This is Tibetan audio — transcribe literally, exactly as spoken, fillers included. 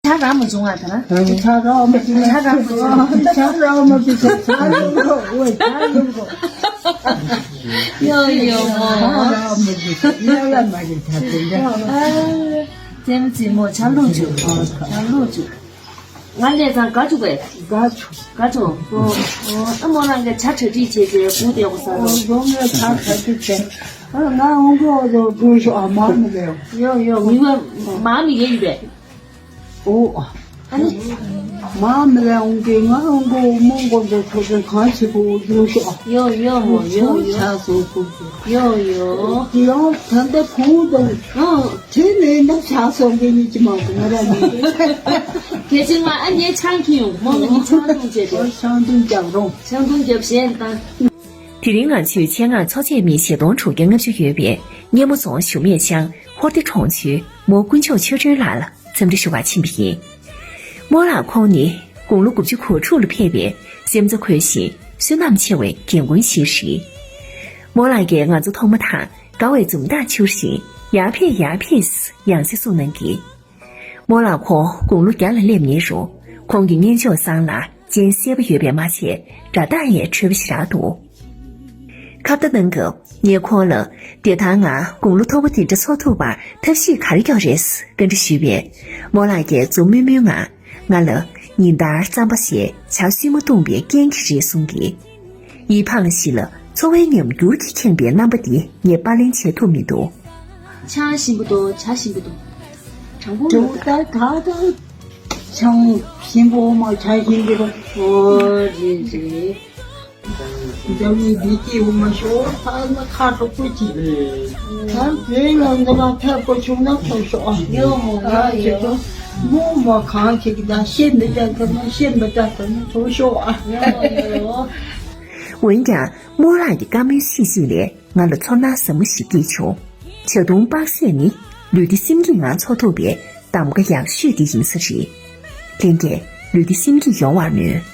ཆ་རག་མ་བྱུང་ང་ད་ར། ཆ་རག་མ་བྱུང་ང་། ཆ་རག་མ་བྱུང་ང་། ཆ་རག་མ་བྱུང་ང་། ཆ་རག་མ་བྱུང་ང་། ཡོ་ཡོ་མོ། ཆ་རག་མ་བྱུང་ང་། ཡ་ལ་མ་རེད་ད་དེ་འདྲ། ཙེམ་ཙེ་མོ་ཆ་ལུག་བྱུང་། ཆ་ལུག་བྱུང་། ང་ལས་ཙང་དགའ་བྱུང་བས། དགའ་བྱུང་། དགའ་བྱུང་། ཨོ་ཨོ་ཨ་མོ་རང་གི་ཆ་གྲ་སྒྲིག་བྱས་རྗེས་སྒུག་བསྡད་དགོས་ས་རེད། ཨོ་ང་ཆ་གྲ་སྒྲིག་བྱས། ཨ་ང་ཨོ་མགོ་ཨོ་ཟོ་འགྲོ་ཤོག་ཨ་མ་མི་ལས། ཡོ་ཡོ་མི་བ་མ་མི་ཡེ་ཡོད་པས། ཨོ། ཨ་ནི། མ་མི་ལ་འོང་གི་ང་འོང་གོ་མོང་གོ་འདི་ཚོ་གི་གང་བྱེད་གོ་འདུག་ཤོག་ཡོ་ཡོ་མོ་ཡོ་ཡོ། ཆ་སོ་གོ་གི་ཡོ་ཡོ། དེ་ཡང་ད་ལྟ་ཁོང་དང་ཨ་དེ་ནས་ན་ཆ་སོ་གི་ནི་ཅི་མ་གོ་ང་ར་ནི། གལ་ཆེ་ང་ཨ་ནེ་ཆང་གི་ཡོང་མོ་ང་ནི་ཆང་འཐུང་བྱེད་དེ། ཆང་འཐུང་རྒྱག་རོང་། ཆང་འཐུང་རྒྱབ་གཞས་བཏང་། དེ་རིང་ང་ཚོས་ཆེད་མངགས་ཚོགས་ཆས་མི་བཞི་སྟོང་དྲུག་བརྒྱ་ལྔ་བཅུ་ཡོད་པའི་སྙེ་མོ་རྫོང་ཞུ་མེད་ཤང་ཧོར་སྡེ་གྲོང་ཚོའི་མོ་དཀོན་མཆོག་ཆོས་སྒྲོན་ལགས་ལ་འཚམས་འདྲི་ཞུ་བར་ཕྱིན་པ་ཡིན། རྨོ་ལགས་ཁོང་ནི་དགུང་ལོ་དགུ་བཅུ་གོ་དྲུག་ལ་ཕེབས་པའི་སེམས་རྩ་འཁོལ་ཞིང་བསོད་ནམས་ཆེ་བའི་རྒན་རྒོན་ཞིག་རེད། རྨོ་ལགས་ཀྱིས་ང་ཚོ་མཐོང་མ་ཐག་དགའ་བའི་འཛུམ་མདངས་འཕྱུར་བཞིན་ཡར་ཕེབས་ཡར་ཕེབས་ཡང་སེ་གསུངས་གནང་གིས། རྨོ་ལགས་ཁོང་དགུང་ལོ་བརྒྱ་ལ་སླེབས་ནའི་རུང་ཁོང་གི་སྙན་ཅོག་བཟང་ལ་སྤྱན་གསལ་པོ་ཡོད་པས་མ་ཚད་སྒྲ་གདངས་ཡང་འཕྲོད་པ་ཞེ་དྲག་འདུག་ཁ་བརྡ་གནང་སྐབས་ངས་ཁོང་ལ་དེ་ལྟར་ང་དགུང་ལོ་མཐོ་པོ་དེ་འདྲ་འཚོ་ཐུབ་པར་ཐབས་ཤེས་ག་རེ་ཀྱང་རེད་བཀའ་འདྲི་ཞུས་པས། རྨོ་ལགས་ཀྱིས་འཛུམ་དམུལ་དམུལ་ངང་ང་ལ་ཉིན་ལྟར་རྩམ་པ་ཞེས་ཇ་བསིལ་མ་བཏུངས་པའི་རྐྱེན་གྱིས་རེད་གསུངས་ཀྱིས། ཡིད་ཕངས་ཤིག་ལ་འཚོ་བའི་ཉམས་འགྱུར་གྱིས་ཁེངས་པའི་རྣམ་པ་འདི་ངས་པར་ལེན་བྱེད་ཐུབ་མི་འདུག་ཆང་ཞིམ་པོ་འདུག་ཇ་ཞིམ་པོ་འདུག་དྲང་པོ་འདུག་ད་ད་ད་ཆང་ཞིམ་པོ་མ་ཇ་ཞིམ་པོ། ཨོ་རེད་རེད། འཛམ་གླིང་འདི་སྐྱིད་པོ་མ་ཤོར་ཐ་ན་ཁ་དྲོ་པོ་ཅིག་ད་བོད་ལ་འདི་མ་ཐར་པོ་བྱུང་ན་ཐོབ་ཤོག་ཨ་ཡོ་མོ་ཨ་ཡོ་ཅེ་ཡོ། ཏོ་མོ་མ་གང་ཅིག་ད་ཤེས་མི་ད་ཐོབ་ན་ཤེས་མི་ད་ཐོབ་ན་ཐོབ་ཤོག་ཨ་ཡོ་ཡོ། འོན་ཀྱང་རྨོ་ལགས་ཀྱི་བཀའ་མོལ་ཤིག་ཤིག་ལས་ང་ལ་ཚོར་སྣང་ཟབ་མོ་ཞིག་སྐྱེས་བྱུང་། ཇ་མདོང་དཔག་ཚད་ནི་ལུས་བདེ་སེམས་སྐྱིད་ངང་འཚོ་ཐུབ་པའི་གདམ་ག་ཡག་ཤོས་དེ་ཡིན་ས་རེད། ལྷན་རྒྱས་ལུས་བདེ་སེམས་སྐྱིད་ཡོང་བར་སྨོན།